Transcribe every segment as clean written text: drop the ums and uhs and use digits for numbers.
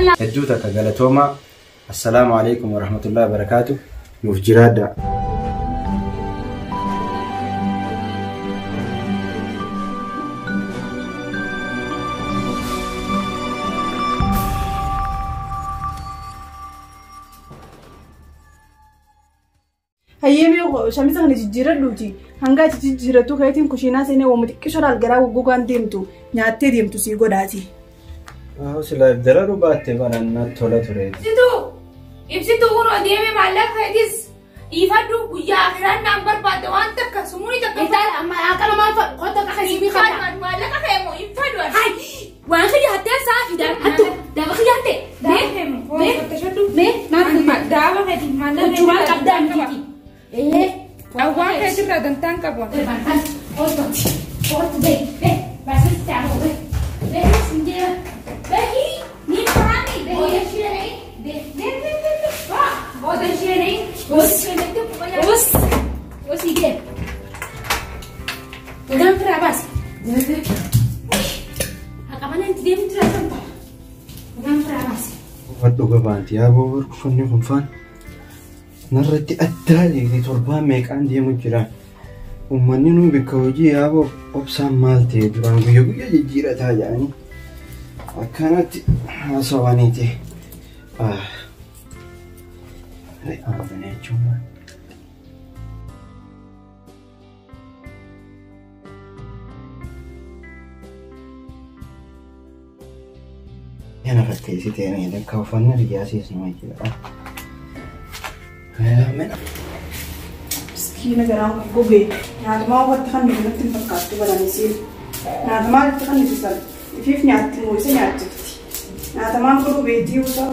Maal Hedduu takka galatoomaa. Assalaamu alaikum warahmatullahi wabarakaatu. Nuuf jiraadhaa. Hayyee shamisa kana jijjiiradhuuti. Hanga ati jijjiirattu keetiin kushiinaa seenee waan xiqqisho laal garaa goggogaan deemtu nyaattee deemtu sii godhaati. Silaa dararuu baattee baraan natti tola ture. Ibsituu! Ibsituu kunoo deeme maallaqa keetis dhiifadhu guyyaa akiraan naan barbaadde waan takka sumuuni takka. Intaala amma akala maal fadhu kottu akka keessa Hin fadhu maallaqa kee moo hin fadhu. Hai waan kiyya hattee saa fidaan hattu daba kiyya hatte. Mee mee Mee naaf daaba keetii maallaqa Huccumaan qabdaa miti. Ee. Awwaan keetirraa dantaan qabu. Kottu kottu bee bee baasii taa'u bee bee sinjee bee ni faami bee ishee bee bee bee bee Booda ishee booda ishee Us us ige. Udah berapa sih? Akaman yang tidak mitra sampai. Udah berapa sih? Uffadhu gabaanti yaa boobor uffanni kun faan narratti addaa jeeqee torbaan meeqaan deemu jira. Uummanni nuu bakka hojii yaaboo obsaan maal ta'e duraan guyya guyya jijjiirataa jedhanii akkanatti haasawaniiti. Aamina jechuun maal? Yana fakkeessitee lakka uffanni riyyaasiis nama jira. Aamina. Miskiina garaan goggogee nyaatumaa uffatti kan nuti natti hin fakkaattu balanisiin. Nyaatumaa itti kan nuti san ifiif nyaatti moo isa nyaachifti. Nyaatamaan godhuu beektii usaa.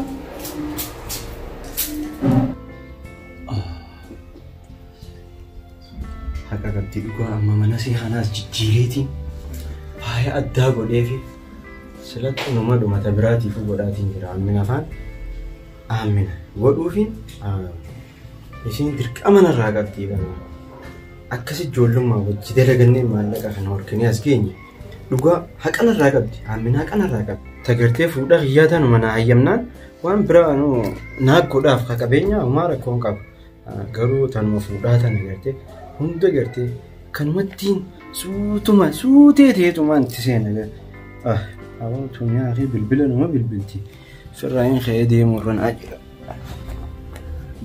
Haqa qabdi dhugaa amma mana see kanaas jijjiireetiin faaya addaa godheefi silatti numa dhumata biraatiif godhaatiin jira. Ammina afaan ammina godhuufiin isiin dirqama narraa qabdii bana. Akkas ijoollummaa wajji dalagannee maallaqa kana horkanii as geenye dhugaa haqa narraa qabdi. Ammina haqa narraa qabdi. Tagartee fuudha hiyyaa tanuma naa hayyamnaan waan biraa naa godhaaf ka qabeenya homaa rakkoon qabu. Garuu tanuma fuudhaa tana gartee hunda gartee kanumattiin suutuma suutee ta'eetumaan itti seena. Aboo tuni fi bilbila nama bilbilti. Firraa hin ka'ee deemu irra naa jira.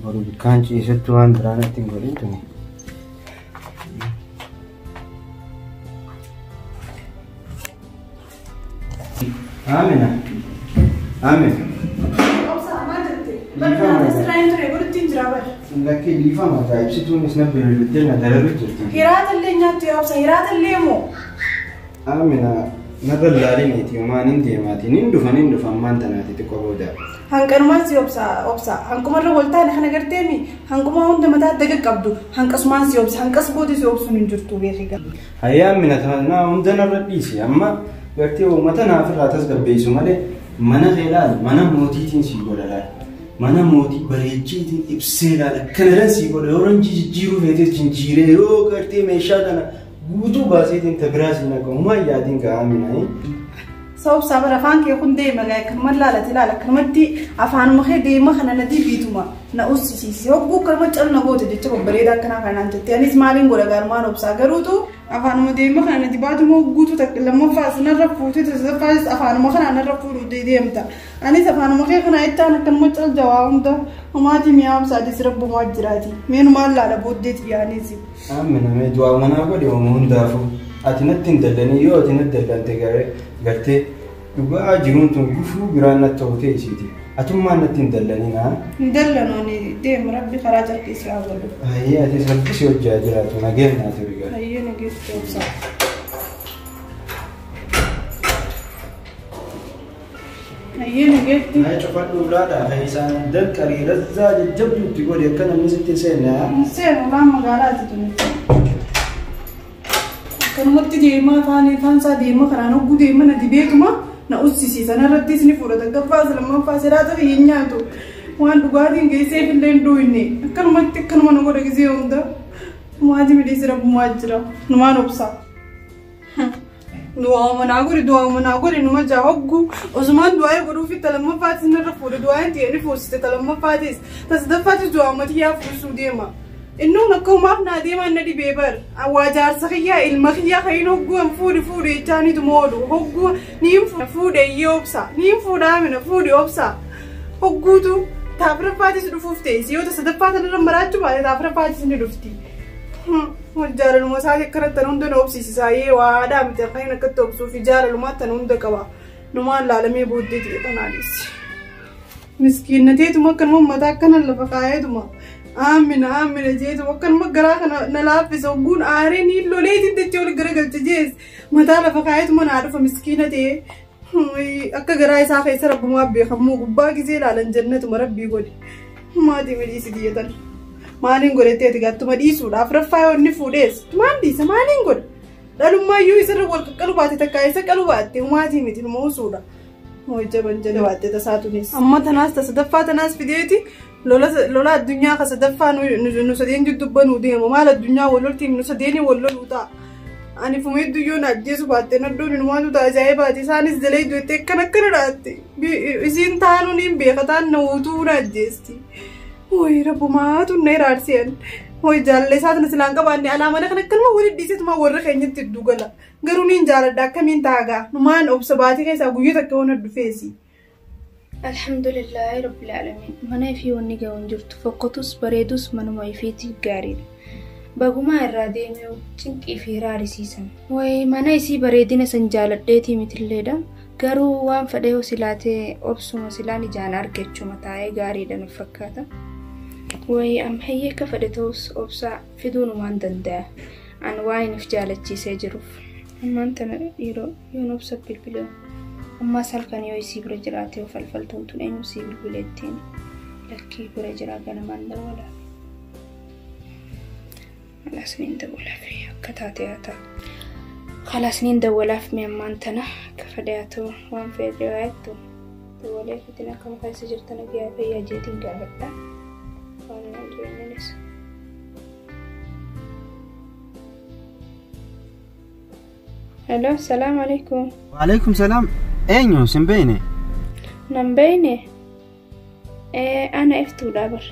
Boru bikkaan ciisetti waan biraa natti hin godhin tuni. Amina. Amina. Obsa maal jette? Barbaada sirraa hin ture godhutti hin jira bara. Lakkee dhiifama ta'a ibsituunis na bilbiltee na dararu jirti. Hiraata illee nyaattu yaa obsa hiraata illee moo? Amina narra laaliniiti homaan hin deemaati nin dhufa nin dhufa ammaan tanaati xiqqoo booda. Hanqanumaan si obsa obsa hanqumarra wal taane kana garteemi hanquma hunda mataa daga qabdu hanqasumaan si obsa hanqas booda si obsuun hin jirtu beekiga. Hayyaa Amina tanaa hunda narra dhiisi amma gartee uummata naaf irraa tasgabbeessu malee mana kee laal mana mootiitiin sii godha laal. Mana mootii bareechiitiin ibsee laal akkana sii godha yoo ranji jijjiiruu feetes jijjiiree yoo gartee meeshaa kana guutuu baaseetiin ta biraa sii naqa homaa yaadiin ga'a Amina. Sababsaa bara afaan kee kun deema gaa akkanuma laalate laala akkanumatti afaanuma kee deema kana na dibiituma na ussisiise hogguu akkanuma cal na goote jecha babbareeda akkanaa kanaan jette anis maaliin godha gaarumaan obsaa garuutu afaanuma deema kana na dibaatuma hogguutu takka lammaffaas narra fuutee sadaffaas afaanuma kanaa narra fuudhu deemta anis afaanuma kee kana ittaan akkanuma cal jawaa hunda homaatii mi'aa obsaa adis rabbumaa jiraati meenumaan laala booddeeti yaaniisi. Amina mee du'aa manaa godhe hooma hundaafuu ati natti hin dallanii yoo ati natti dallante gartee dhugaa jiruun tun gufuu biraan natti ta'u isiiti. Atummaan natti hin dallaninaa. Hin dallanooni deemu rabbi karaa carqii haa godhu. Hayyee atis rabbi si hojjaa jiraatu nageen naa turi gara. Hayyee nageetti obsaa. Hayyee nageetti. Naa cufadhu ulaadhaa fi isaan danqarii razzaa jajjabduutti godhe akka namni sitti hin seenne. Hin seenu ulaan magaalaati tuni. Akkanumatti deemaa afaan afaan isaa deema kanaan hogguu deema na dibeetuma na ussisiisa narrattis ni fudhata gaffaas lammaffaa siraata biyya nyaatu waan dhugaatiin geesseef illee hin duwinne akkanumatti akkanuma na godha gisee hunda maatii midhiisi rabbumaa jira numaan obsa. Du'aama naa godhi du'aama naa godhi numa jaa hoggu osumaan du'aa godhuu fi talammaffaattis narra fuudhe du'aan ta'e ni fuusiste talammaffaatis tasadaffaattis du'aama xiyyaa fuusuu deema. Innuun akka umaaf naa deemaan na dhibee bar waa jaarsa kiyyaa ilma kiyyaa kayin hogguu an fuudhi fuudhi jechaanitu moodhu hogguu niin fuudhe iyyee obsa niin fuudhaa mina fuudhi obsa hogguutu taafiraffaatis dhufuuf ta'e yoo tasadaffaa tanarra maraachuu baate taafiraffaatis ni dhufti. Jaalaluma isaatii akkanatti tan hunda na obsiisisaa yee waa aadaa miti akkanin akkatti obsuu fi jaalalumaa tan hunda qaba. Numaan laalamee booddee ta'e tanaanis. Miskiinnateetuma akkanuma mataa akkana lafa kaayeetuma. Aamina aamina jeetuma akkanuma garaa kana na laaffisa hogguun aaree niin loleetiin dachee ol garagalche jees mataa lafa kaayeetuma naa dhufa miskiina ta'e. Akka garaa isaa keessa rabbumaa beekamuu gubbaa gisee ilaalan jannatuma rabbii godhe. Maatii midhiisi diyyatan. Maaliin godhettee ati gaattuma dhiisuudhaaf raffaa yoo inni fuudhees maal dhiisa maaliin godha dhalummaa iyyuu isarra wal qaqqalu baate takkaa isa qalu baatte humaatii miti numa usuudha. Hojjaban jala baatte tasaa tunis. Amma tanaas tasadaffaa tanaas fideeti lola addunyaa ka sadaffaa nu sadeen jiddubbanuu deema maal addunyaa wal loltiin nu sadeeni wal loluu ta'a. Ani fumeeddu yoo na ajjeesu baatte naddoon inumaatu ta'a ajaa'ibaati isaanis jalee iddoo akkana akkana dhaatte isiin taanuun hin beeka taan na utuu na ajjeesti. Woy rabbumaatu na iraarsiyan. Woy jaalallee isaa tana silaan qabaanne alaa mana kana akkanuma walitti dhiiseetuma warra keenyatti hedduu gala. Garuu niin jaaladha akkamiin taagaa numaan obsa baatee keessaa guyyaa takka waan dhufeesi. Alhamdulillahi rabbil aalamiin. Mana ifii wanni ga'u hin jirtu. Fokkotus bareedus manuma ifiitii gaariidha. Bagumaa irraa deemee cinqii fi raarisiisan. Wayi mana isii bareedina san jaaladheetii mitilleedha. Garuu waan fedhe yoo silaatee obsuma silaan ijaan argachuma taa'ee gaariidha nuuf fakkaata. Wayi amma hayyee akka fedhe ta'us obsaa fiduunumaan danda'a. An waan if jaalachiisee jiruuf. Ammaan tana dhiiroo yoon obsa bilbilee ammaas halkan yoo isii bira jiraate yoo falfaltuun tun eenyu sii bilbileettiin lakkii bira jiraa ganamaan dawwalaaf. Khalaas niin dawwalaaf akka taate haa ta'a. Khalaas niin dawwalaaf mi ammaan tana akka fedhe haa ta'u waan fedhe haa ta'u dawwalee fitin akkam keessa jirtan guyyaa fayyaa jeetiin gaafadha. Waan nama jireenyanis. Hello, salaam alaikum. Waalaikum salaam. Eenyu sin beekne? Nan beekne? Ana iftuudha bar.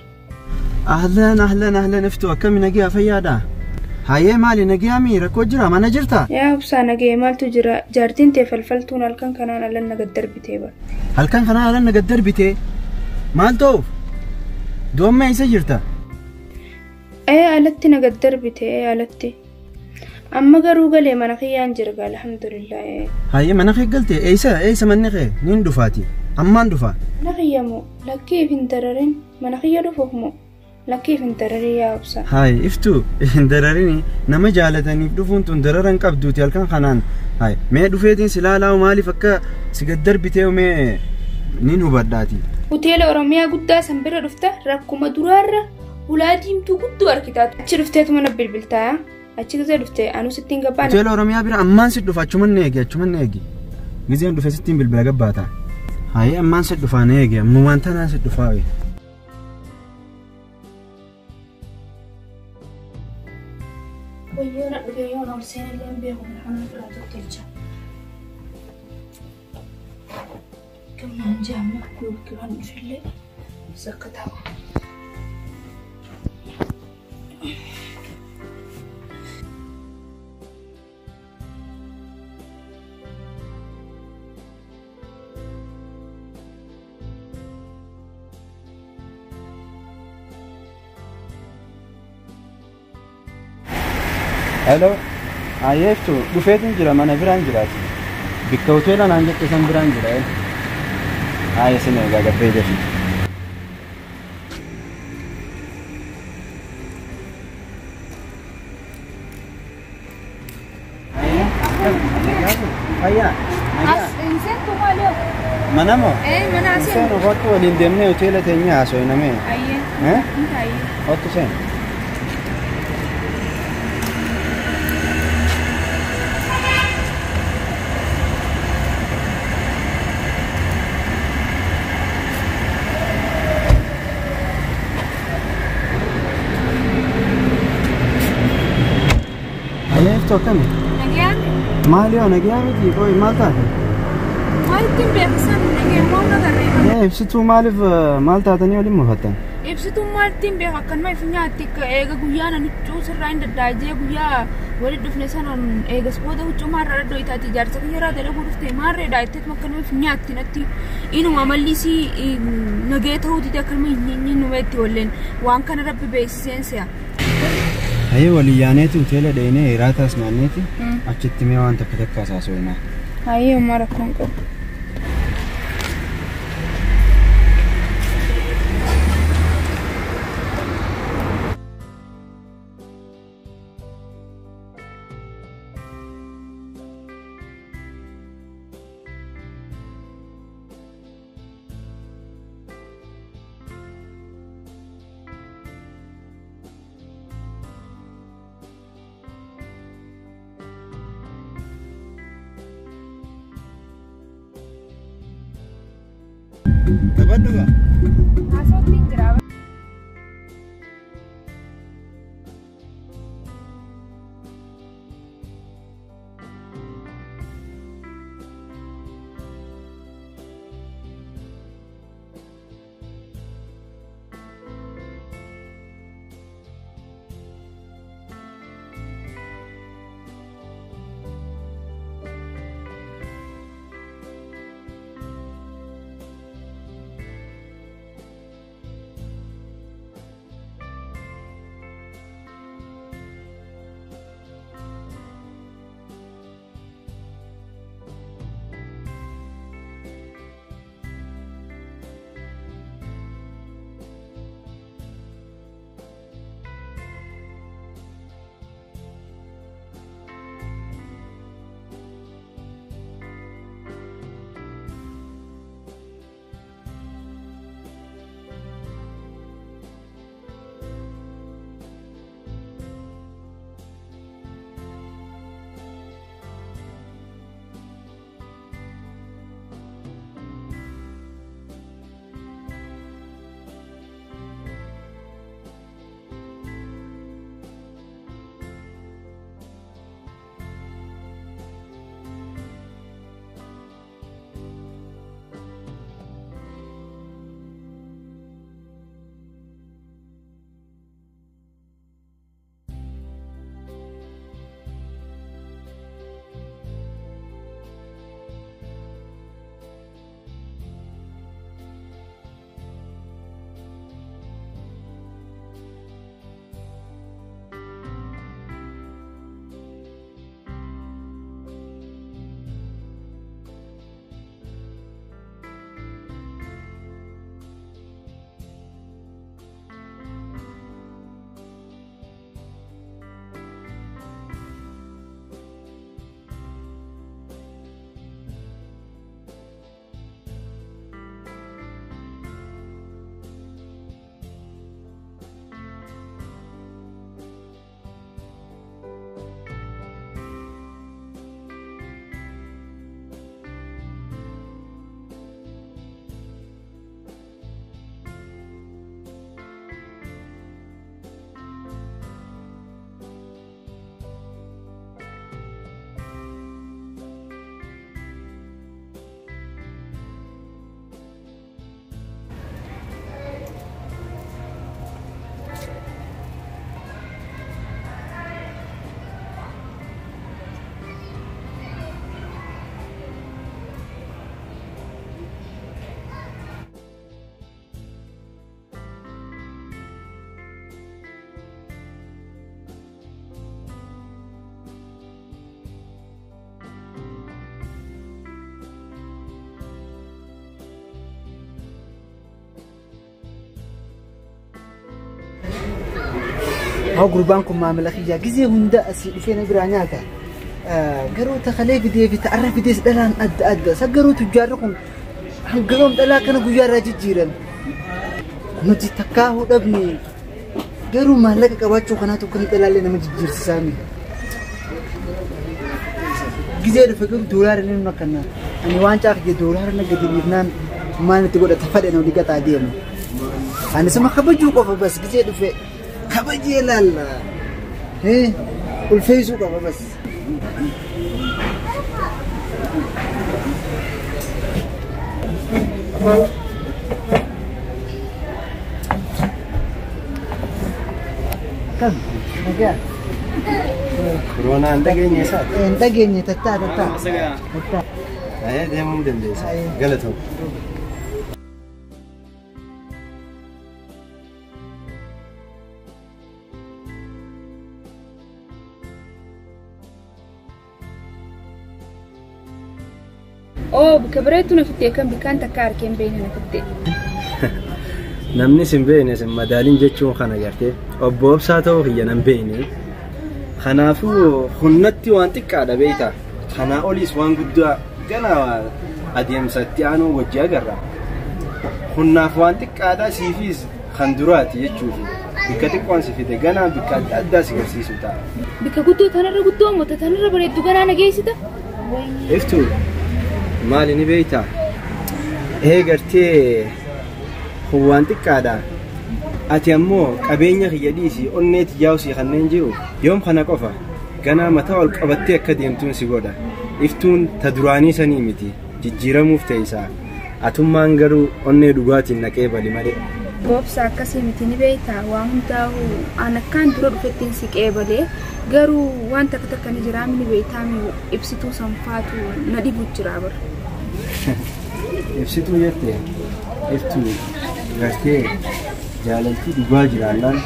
Ahlan ahlan ahlan iftuu akkami nagiyaa fayyaadha? Hayyee maali nagiyaa mii rakkoo jira mana jirta? Yaa obsaa nagee maaltu jira jaartiin tee falfaltuun halkan kanaan alan na gaddarbitee bar. Halkan kanaan alan na gaddarbitee? Maal ta'uuf? Doomma eessa jirta? Alatti na gaddarbitee alatti. Amma garuu galee mana kiyyaan jira alhamdulillah. Hayyee mana kee galte eessa eessa manni kee niin dhufaati ammaan dhufa. Mana kiyya moo lakkiif hin dararin mana kiyya dhufuuf moo lakkiif hin dararin yaa obsa. Hayi iftuu hin dararini nama jaalataniif dhufuun tun dararan qabduuti halkan kanaan hayi mee dhufeetiin si laalaa maaliif akka si gaddarbitee mee niin hubadhaati. Hoteela Oromiyaa guddaa san bira dhufta rakkuma duraarra ulaa diimtuu guddoo argitaatu. Achi dhufteetu mana bilbiltaa. Achi gisee dhuftee anuu sittiin gabbaan. Hoteela Oromiyaa bira ammaan si dhufa achuman eegi achuman eegi. Giseen dhufe sittiin bilbila gabbaata. Hayi ammaan si dhufaa na eegi ammumaan tanaan si dhufaa. Wayyoo na dhufe yoo na ol seenallee hin beeku mana biraa tolcha. Gamnaan jaamma yookiin waan dhufellee sakka taa'u. Hello, ayeeftu dhufeetiin jira mana biraan jiraati. Bikka hoteela naan jette san biraan jira. Haye sin eegaa gabbee jirti. Fayyaa. As inseentu maal yoo? Mana moo? Mana aseen. Seenu bakka waliin deemnee hoteela teenya haasofname. Ayyee. Ayyee. Hottu seenu. Ayeeftu akkami? Nagaan. Maali yoo nagaa miti qoy maal taate? Maalittiin beeksisan nagee waan agarree. Ibsituu maaliif maal taatanii waliin mufattan? Ibsituun maalittiin beeka akkanuma ifi nyaatti eega guyyaan ani huccuu sirraa hin daddaajee guyyaa walitti dhufne sanaan eegas booda huccuu maarraa dhaddoo itaati ijaarsa kiyyaraa dalaguu dhufte maarreedha jetteetuma akkanuma ifi nyaatti natti inuma amalli isii nagee ta'uu dide akkanuma hin numa itti walleen waan kana rabbi beeksiseen se'a. Hayyee walii yaaneeti hoteela dheenee hiraataas nyaanneeti achitti mee waan takka takka haasofnaa. Hayyee homaa rakkoon qabu. Taphadhu. Haasawatti hin jira. Haa gurbaan kun maamila kiyyaa gizee hunda asii dhufee na biraa nyaata. Garuu takalee fidee fi ta'arra fidees dhalaan adda adda. Isa garuu tujjaarri kun hangaroom dhalaa kana guyyaa irraa jijjiiran. Nuti takkaa hudhabne garuu maallaqa qabaachuu kanaatu kan dhalaallee nama jijjiirsisaa mi. Gizee dhufe garuu doolaara inni nu akkanna. Ani waan caaf jee doolaara na gadi dhiifnaan maal itti godhata fadhe na olii gataa deemu. Ani sama kabajuu qofa bas gizee dhufe kabajee laalla. Ulfeessuu qaba bas. Kam? Nagaa. Koronaan dhageenye isaati. Hin dhageenye tattaa tattaa. Tattaa. Ayee deemuu ni dandeessa. Galatoomi. Oo bakka bareedduu na fittee kan bikkaan takka arkee hin beekne na fittee. Namni sin beekne sin madaaliin jechuun kana gartee obbo Obsaa ta'uu kiyya nan beekne. Kanaafuu hunnatti waan xiqqaadha beektaa. Kanaa oliis waan guddaa gana adeemsa itti aanuu wajji agarra. Hunnaaf waan xiqqaadha siifiis kan duraati jechuufi. Bikka xiqqoon si fide ganaa bikka adda addaa si garsiisu ta'a. Bikka guddoo tanarra guddoo moota tanarra bareeddu ganaa na geessita. Iftuu maali ni beektaa? Ee gartee kun waan xiqqaadha. Ati ammoo qabeenya kiyya dhiisii onnee tiyyaa'u kanneen jiru yoom kana qofa ganaa mataa ol qabattee akka deemtuun si godha. Iftuun ta duraanii sanii miti jijjiiramuuf ta'isa. Atummaan garuu onnee dhugaatiin naqee bali malee. Obsa akkasii miti ni beektaa waan hundaa'u an akkaan dura dhufettiin si qeebalee garuu waan takka takka ni jiraa ni beektaa ibsituu sanfaatu na dhibu jira bara. Ibsituu jettee iftuu gartee jaalaltii dhugaa jiraannaan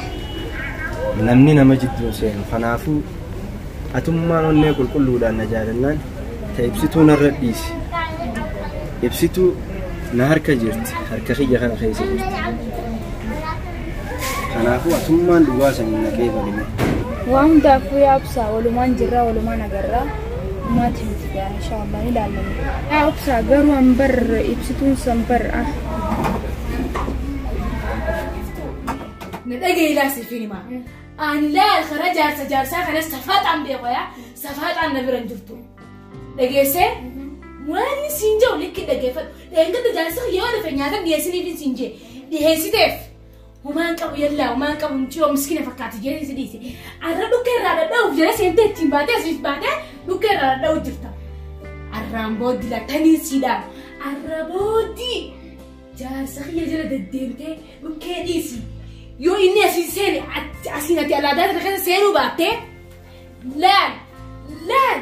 namni nama jidduu seenu kanaafuu atummaan onnee qulqulluudhaan na jaalannaan ta ibsituu narra dhiisi. Ibsituu na harka jirti harka kiyya kana keessa jirti. Kanaafuu atummaan dhugaa sanii na qeebalime. Waan hundaafuu yaa obsaa walumaan jirraa walumaan agarraa maatii miti gaa inshaallah ni ilaallama. Yaa obsaa garuu an bar ibsituun san bar ah. Na dhagaye laasifin himaa. Ani laal karaa jaarsa jaarsaa kanas safaadhaan beeku yaa safaadhaan na bira hin jirtu. Dhageessee waan siin jiru likki dhageeffadhu. Dheengadda jaarsa yoo dhufe nyaata dhiyeessiniif siin jee dhiyeessiteef. Humaan qabu yallaa humaan qabu mucayoo miskiina fakkaate jedhee si dhiise. Arra dhukkee irraa dhadha'uuf jala seentee ittiin baatee asiif baatee dhukkee irraa dhadha'uuf jirta. Arraan booddee lattanii siidhaan arra booddee jaarsa kiyya jala deddeemtee dhukkee dhiisi. Yoo inni asiin seene asiin ati alaadaa kana keessa seenuu baattee laal laal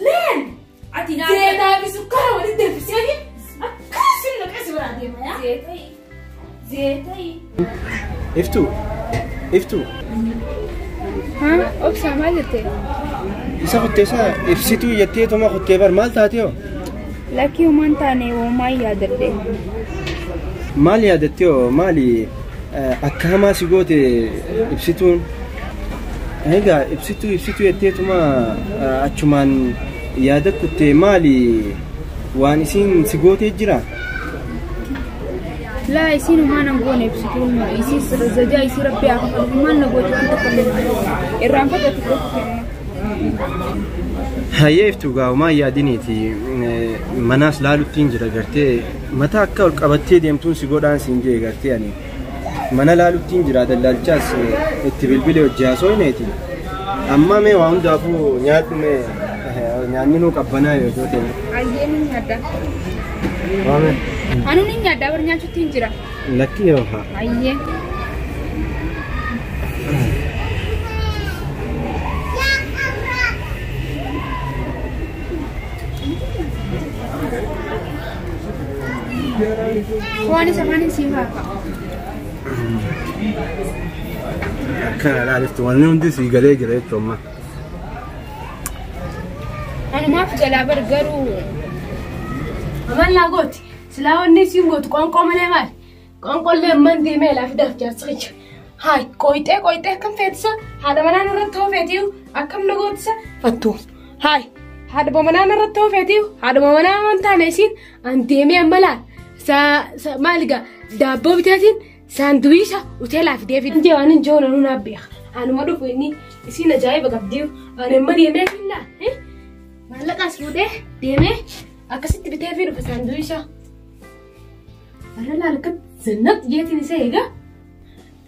laal Ati zeenaa fi sukkaara walitti danfisee akkasii naqee si biraa deema yaa. Zeetayi. Zeetayi. Iftuu iftuu Haa obsaa maal jettee? isa kuttee isa ibsituu jetteetuma kuttee bar maal taatee hoo? Lakkii humaan taane homaa yaadadhe. Maal yaadattee hoo maali akka hamaa si goote ibsituun? Egaa ibsituu ibsituu jetteetuma achumaan yaada kuttee maali waan isiin si gootee jira? Laa isiin humaan an goone ibsituun isiis zajaa isii rabbi haa kafalu humaan na goote waan takka illee irraanfadhatu godhu kenna. Hayyee iftuu gaa homaa yaadiniiti manaas laaluttiin jira gartee mataa akka ol qabattee deemtuun si godhaan siin jee gartee ani mana laaluttiin jira dallaalchaas itti bilbilee hojii haasofneeti. Amma mee waa hundaafuu nyaadhu mee nyaanni nuu qabbanaa yoo ta'e. Ayyee ni nyaadda. Waame Anuu ni nyaadda bar nyaachuutti hin jira. lakkii yoo haa. Ayyee. Waan isa afaan siif haa kaa'u. Akkana laaliftu wanni hundi sii galee jira jechuun amma. Anumaaf galaa bar garuu Amallaa gooti. Silaa wanni isiin gootu qoonqoo malee maali? Qoonqollee amman deemee laa fidaaf jaarsa kiyya. Haay qoyxee qoyxee akkam feetisa? Haadha manaan irratti hoo feetiyu akkam na gootisa? Fattuu. Haay haadha manaan irratti hoo feetiyu haadha manaa waan taane isiin an deemee amma laal maali gaa daabboo biteetiin saanduwiisha uteelaa fidee fide. Injee waan hin joona nuun abbeeka. Anuma dhufu inni isiin ajaa'iba qabdiyu. Ani amma deemee fillaa. Maallaqaas fuudhee deemee akkasitti bitee fi dhufe saanduwiisha. Warra laal akka zannaq jeetiin isa eegaa.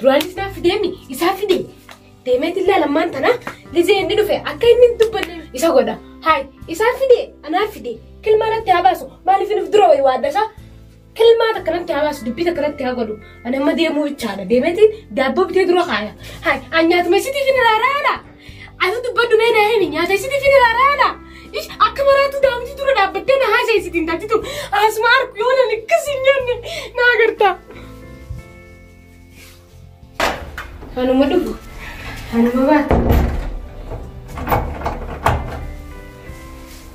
Duraanis naaf fideemi isaa fide. Deemeetiin laalammaan tana Gizee inni dhufe akka inni hin dubbanne isa godha. Hayi isaan fide anaa fide kilmaa natti haa baasu maaliif inni dura wayii waadda isaa kilmaa takka natti haa baasu dubbii takka natti haa godhu. Ani amma deemuu bichaadha deemeetiin daabboo bitee dura kaaya. Hayi an nyaatuma isiitiif hin ilaalaadha. Ati dubbadhu mee naa himi nyaata isiitiif hin ilaalaadha. Ish akka maraatu daawwitii dura dhaabbattee na haasa'isiitiin taatitu asuma arku yoo nan akkas hin nyaanne na agarta. Hanuma dhufu hanuma baata.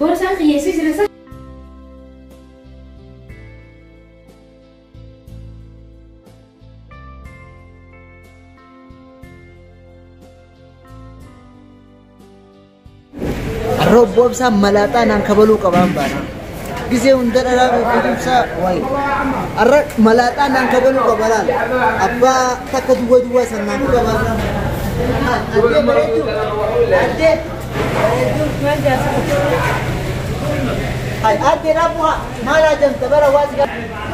Boorsaan qiyyeessee jira sa. Arra obbo Obsaan malaaxaa naan kabaluu qabaan baana. Gisee hunda dhalaa beekumsa wayi. Arra malaaxaa naan kabaluu qaba laal. Abbaa takka duwwa duwwaa san naan qaba. Addee bareedduu. Addee bareedduu. Hai, addee raabbuha maal ajamta bara waas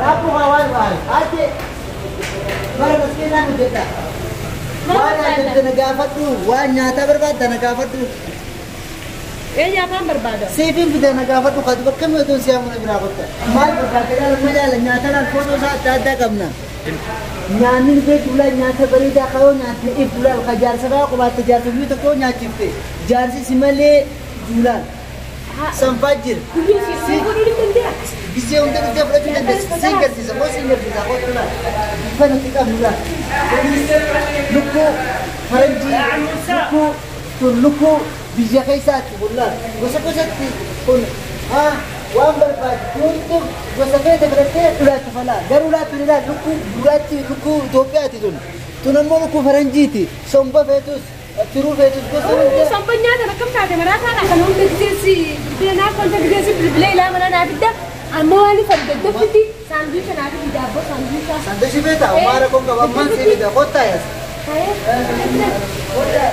raabbuha waan waay. Addee bara maskiinaan hojjedha. Waan ajamte na gaafadhu waan nyaataa barbaadda na gaafadhu. Nyaataan barbaada. Seefiin fide na gaafadhu kaatu bakka mi otoon siyaa muna biraa qotta. Maal barbaadda dhala madaala nyaata laal footoo isaa adda addaa qabna. Nyaanni nu beektu ulaa nyaata bareedaa kayoo nyaatne if ulaal ka jaarsa fa'aa qubaatte jaarsa biyyi tokko nyaachifte. Jaarsi si malee duulaan. Sanfaa jira. Gisee hunda dhuftee fudhachuu dandeessa. Siin garsiisa moo siin garsiisa kootu laal. Bifa nuti qabnu laal. Kunis lukkuu faranjii lukkuu tun lukkuu biyya keessaatti kun laal. Gosa gosatti kun waan barbaadu hundi gosa feete filattee dhulaatti falaa. Garuu laattu ni laal lukkuu duraatti lukkuu Itoophiyaati tun. Tun ammoo lukkuu faranjiiti. Somba feetus tiruu feetus gosa hunda. Somba nyaatan akkam taate maraataadha. Kan hunda gizeessi bilbila naaf wanta gizeessi bilbila ilaa mana naaf fidda. Amma waan faddaddaffitti saanduucha naaf fidi daabboo saanduucha. Sanduushi feeta maara kun qaba ammaan sii fida kottaa yaas. Kottaa.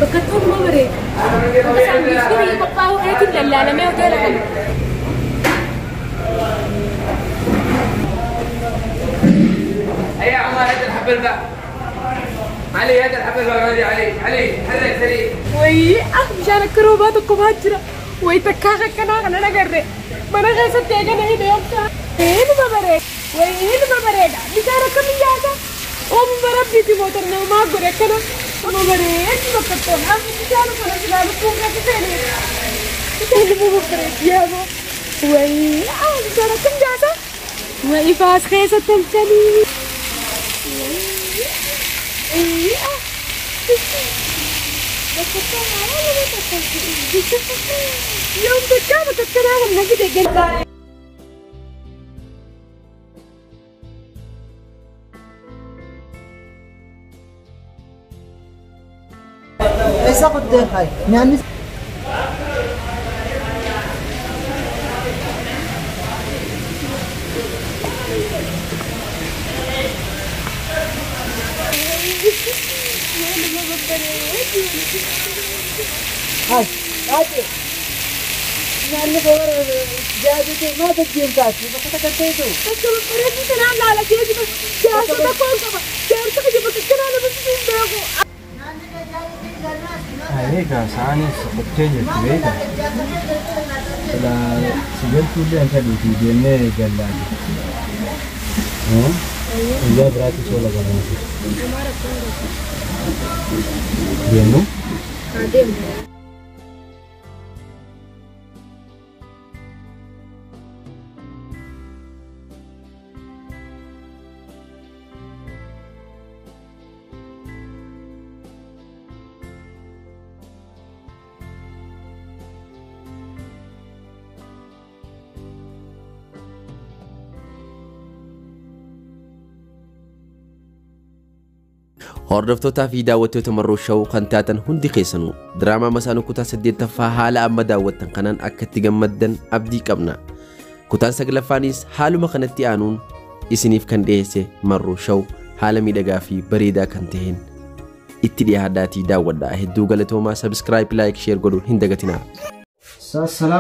Bakka tokko bareeda. Bakka saanduuchni biyya qophaa'u keetiin lallaalamee hoteela kana. يا عمر هات الحبل بقى. علي هات الحبل بقى علي علي علي حرك سريع. Wayii ah bishaan akka roobaa tokko baa jira. Wayii takkaa akkanaa kana nagarre. Mana keessatti eegana hidhe yoomtaa. Inuma bareeda. Wayii inuma bareeda. Bishaan akka biyyaata. Oomuma rabbiiti mootan namaa godhe akkana. Uma bareedu bakka toon. Amma bishaan kana silaa lukkuun keessa seenee. Bishaan bareedu yaaboo. Wayii ah bishaan akka biyyaata. Wayii faas keessa tolchanii. Wayii ah. Yoom takkaa bakka akkanaa kan na fide galaa. Eessa qottee hay nyaanni hay ate nyaanni bara jaadute maa tajjiin taati bakka takka ta'etu. Bakka babbareedu sanaan laala geejiba jaarsa tokkoon qaba. Jaarsa kiyya bakka akkanaa nama fiduu hin beeku. Egaa sa'aanis qottee jirti beektaa. Sila si galtuullee hin fedhuutii deemnee gallaa jirti. Guyyaa biraatti sola galanti. Deemnu? Deemnu. Hordoftootaa fi daawwattoota Marroo Show kan taatan hundi keessanuu diraamaa Masaanuu kutaa 8ffaa haala amma daawwattan kanaan akka itti gammaddan abdii qabna. Kutaan 9ffaanis haaluma kanatti aanuun isiniif kan dhiyeesse Marroo Show Haala miidhagaa fi bareedaa kan taheen itti dhiyaadhaatii daawwadhaa. Hedduu galatoomaa. Subscribe, like, share godhuun hin dagatinaa. Salaam.